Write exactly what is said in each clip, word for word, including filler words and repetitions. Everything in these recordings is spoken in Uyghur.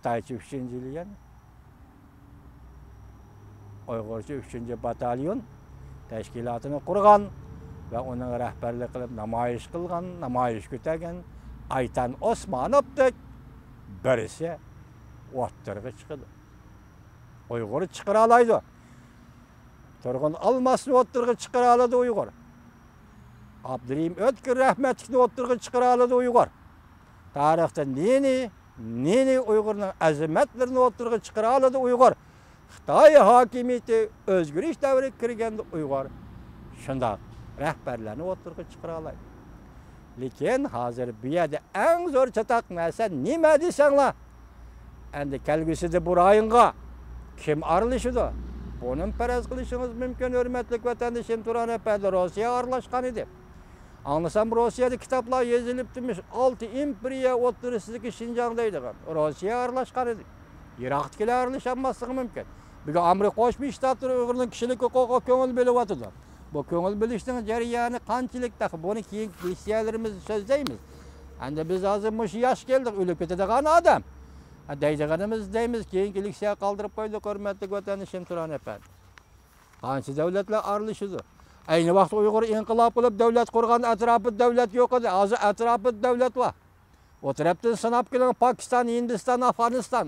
خىتايچە ئۈچىنچى ليەن، ئۇيغۇرچە ئۈچىنچى باتاليون تەشكىلاتىنى قۇرغان ۋە ئۇنىڭ رەھبەرلىك قىلىپ نامايىش قىلغان، نامايىش كۆتەرگەن ئايتان ئوسمانوفدەك بىرسى ئوتتۇرىغا چىقىدۇ. ئۇيغۇر چىقىرالايدۇ. تۇرغۇن ئالماسنى ئوتتۇرىغا چىقىرالىدى ئۇيغۇر. ئابدۇرېھىم ئۆتكۈر رەھمەتلىكنى ئوتتۇرىغا چىقىرالىدى ئۇيغۇر. تارىختا نى-نى، نى-نى ئۇيغۇرنىڭ ئەزىمەتلىرىنى ئوتتۇرىغا چىقىرالىدى ئۇيغۇر. خىتاي ھاكىمىيىتى ئۆزگىرىش دەۋرىگە كىرگەندە ئۇيغۇر شۇنداق رەھبەرلەرنى ئوتتۇرىغا چىقىرالايدۇ. لېكىن ھازىر بۇ يەردە ئەڭ زور چاتاق نەرسە نېمە دېسەڭلار، ئەندى كەلگۈسىدە بۇ رايونغا كىم ئارىلىشىدۇ؟ بۇنىمۇ پەرەز قىلىشىڭىز مۇمكىن، ھۆرمەتلىك ۋەتەندىشىم تۇران ئەپەندى، روسىيە ئارىلاشقان ئىدى. ئاڭلىسام، روسىيەدە كىتابلار يېزىلىپتىمىش، ئالتە ئىمپېرىيە ئوتتۇرىسىدىكى شىنجاڭ دەيدىغان. روسىيە ئارىلاشقان ئىدى. يىراقتىكىلەر ئارىلىشالماسلىقى مۇمكىن. بۈگۈن ئامېرىكا قوشما شتاتلىرى ئۇيغۇرنىڭ كىشىلىك ھوقۇقىغا كۆڭۈل بۆلۈۋاتىدۇ. بۇ كۆڭۈل بۆلۈشنىڭ جەريانى قانچىلىك تېخى؟ بۇنى كېيىنكى لېكسىيەلىرىمىزدە سۆزلەيمىز. ئەمدى بىز ھازىر مۇشۇ ياش كەلدۇق، ئۆلۈپ كېتىدىغان ئادەم. ھە، دەيدىغىنىمىز دەيمىز، كېيىنكى لېكسىيەگە قالدۇرۇپ قويدۇق، ھۆرمەتلىك ۋەتەندىشىم تۇران ئەپەندى. قانچە دۆلەتلەر ئارىلىشىدۇ. ئەينى ۋاقىتتا ئۇيغۇر ئىنقىلاب قىلىپ دۆلەت قۇرغان، ئەتراپىدا دۆلەت يوق ئىدى. ھازىر ئەتراپىدا دۆلەت بار. ئۇ تەرەپتىن ساناپ كېلىڭ، پاكىستان، ھىندىستان، ئافغانىستان.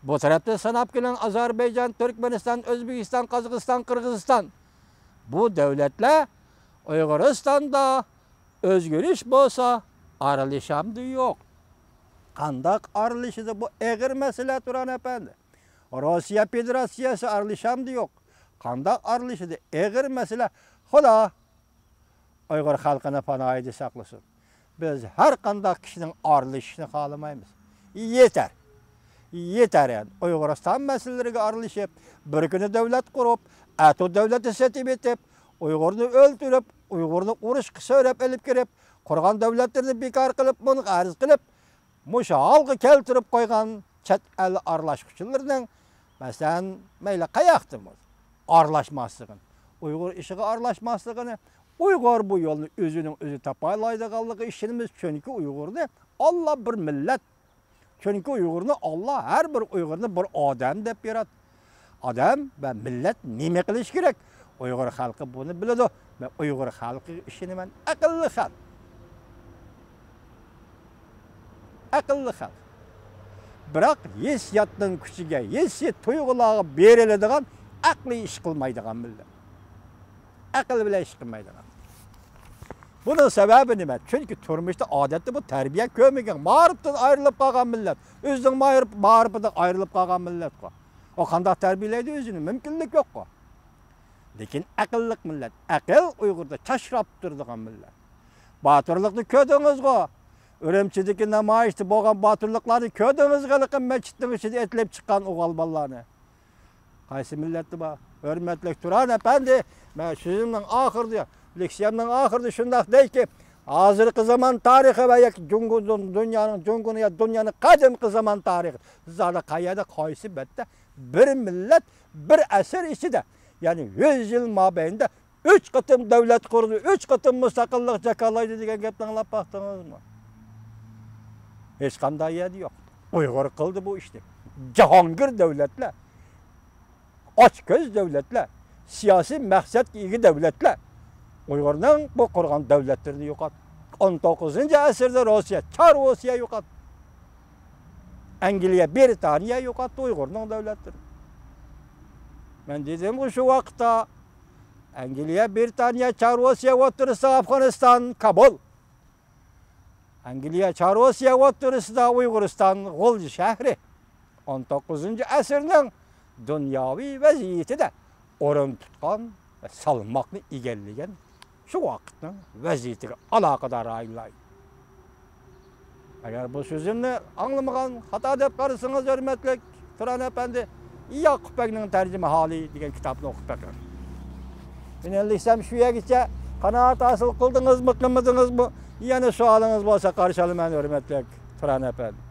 بۇ تەرەپتىن ساناپ كېلىڭ، ئازەربەيجان، تۈركمەنىستان، ئۆزبېكىستان، قازاقىستان، قىرغىزىستان. بۇ دۆلەتلەر ئۇيغۇرىستاندا ئۆزگىرىش بولسا، ئارىلىشامدۇ؟ يوق. قانداق ئارىلىشىدۇ؟ بۇ ئېغىر مەسىلە، تۇران ئەپەندى. روسىيە فېدېراتسىيەسى ئارىلىشامدۇ؟ يوق. قانداق ئارىلىشىدۇ؟ ئېغىر مەسىلە. خۇدا ئۇيغۇر خەلقىنى پاناھىدا ساقلىسۇن. بىز ھەر قانداق كىشىنىڭ ئارىلىشىشىنى خالىمايمىز. يېتەر. يېتەر ئەمدى. ئۇيغۇرىستان مەسىلىلىرىگە ئارىلىشىپ، بىر كۈنى دۆلەت قۇرۇپ، ئەتو دۆلىتى سېتىۋېتىپ، ئۇيغۇرنى ئۆلتۈرۈپ، ئۇيغۇرنى ئۇرۇشقا سۆرەپ ئېلىپ كىرىپ، قۇرغان دۆلەتلىرىنى بىكار قىلىپ، مۇنقەرز قىلىپ، مۇشۇ ھالغا كەلتۈرۈپ قويغان چەت ئەل ئارىلاشقۇچىلىرىنىڭ، مەسىلەن، مەيلى قاياقتىن بولسۇن، ئارىلاشماسلىقىنى، ئۇيغۇر ئىشىغا ئارىلاشماسلىقىنى، ئۇيغۇر بۇ يولنى ئۆزىنىڭ ئۆزى تاپالايدىغانلىقىغا ئىشىنىمىز. چۈنكى ئۇيغۇرنى ئاللا بىر مىللەت، چۈنكى ئۇيغۇرنى ئاللا ھەر بىر ئۇيغۇرنى بىر ئادەم دەپ ياراتتى. ئادەم ۋە مىللەت نېمە قىلىشى كېرەك؟ ئۇيغۇر خەلقى بۇنى بىلىدۇ. مەن ئۇيغۇر خەلقىگە ئىشىنىمەن. ئەقىللىق خەلق. ئەقىللىق خەلق. بىراق ھېسسىياتنىڭ كۈچىگە، ھېسسىي تۇيغۇلارغا بېرىلىدىغان، ئەقلىي ئىش قىلمايدىغان مىللەت. ئەقىل بىلەن ئىش قىلمايدىغان. بۇنىڭ سەۋەبى نېمە؟ چۈنكى تۇرمۇشتا ئادەتتە بۇ تەربىيە كۆرمىگەن، مائارىپتىن ئايرىلىپ قالغان مىللەت. ئۆزىنىڭ مائارىپ-، مائارىپىدىن ئايرىلىپ قالغان مىللەتقۇ. ئۇ قانداق تەربىيەلەيدۇ ئۆزىنى؟ مۇمكىنلىك يوققۇ. لېكىن ئەقىللىق مىللەت، ئەقىل ئۇيغۇردا چاچراپ تۇرىدىغان مىللەت. باتۇرلۇقنى كۆردىڭىزغۇ؟ ئۈرۈمچىدىكى نامايىشتا بولغان باتۇرلۇقلارنى كۆردىڭىزغۇ؟ ھېلىقى مەسچىتنىڭ ئىچىدە ئېتىلىپ چىققان ئوغۇل بالىلارنى. قايسى مىللەتتە بار؟ ھۆرمەتلىك تۇران ئەپەندى، مەن سۆزۈمنىڭ ئاخىرىدا، لېكسىيەمنىڭ ئاخىرىدا شۇنداق دەيكى، ھازىرقى زامان تارىخى ۋە ياكى جۇڭگو، دۇنيانىڭ، جۇڭگونىڭ يا دۇنيانىڭ قەدىمكى زامان تارىخى، زادى قەيەردە، قايسى بەتتە بىر مىللەت بىر ئەسىر ئىچىدە، يەنى يۈز يىل مابەينىدە ئۈچ قېتىم دۆلەت قۇرىدۇ، ئۈچ قېتىم مۇستەقىللىق جاكارلايدۇ دېگەن گەپنى ئاڭلاپ باقتىڭىزمۇ؟ ھېچقانداق يەردە يوق. ئۇيغۇر قىلدى بۇ ئىشنى. جاھانگىر دۆلەتلەر، ئاچكۆز دۆلەتلەر، سىياسىي مەقسەتكە ئىگە دۆلەتلەر ئۇيغۇرنىڭ بۇ قۇرغان دۆلەتلىرىنى يوقاتتى. ئون توققۇزىنچى ئەسىردە روسىيە، چار روسىيە يوقاتتى. ئەنگلىيە، بىرىتانىيە يوقاتتى ئۇيغۇرنىڭ دۆلەتلىرىنى. مەن دېدىمغۇ شۇ ۋاقىتتا، ئەنگلىيە، بىرىتانىيە، چار روسىيە ئوتتۇرىسىدا ئافغانىستان، كابۇل. ئەنگلىيە، چار روسىيە ئوتتۇرىسىدا ئۇيغۇرىستان، غۇلجا شەھىرى. ئون توققۇزىنچى ئەسىرنىڭ دۇنياۋى ۋەزىيىتىدە ئورۇن تۇتقان ۋە سالماقنى ئىگىلىگەن شۇ ۋاقىتنىڭ ۋەزىيىتىگە ئالاقىدار رايونلار. ئەگەر بۇ سۆزۈمنى ئاڭلىمىغان، خاتا دەپ قارىسىڭىز، ھۆرمەتلىك تۇران ئەپەندى، ياقۇپ بەگنىڭ تەرجىمىھالى دېگەن كىتابنى ئوقۇپ بېقىڭ. مېنىڭ لېكسىيەم شۇ يەرگىچە. قانائەت ھاسىل قىلدىڭىزمۇ، قىلمىدىڭىزمۇ؟ يەنە سوئالىڭىز بولسا قارشى ئالىمەن، ھۆرمەتلىك تۇران ئەپەندى.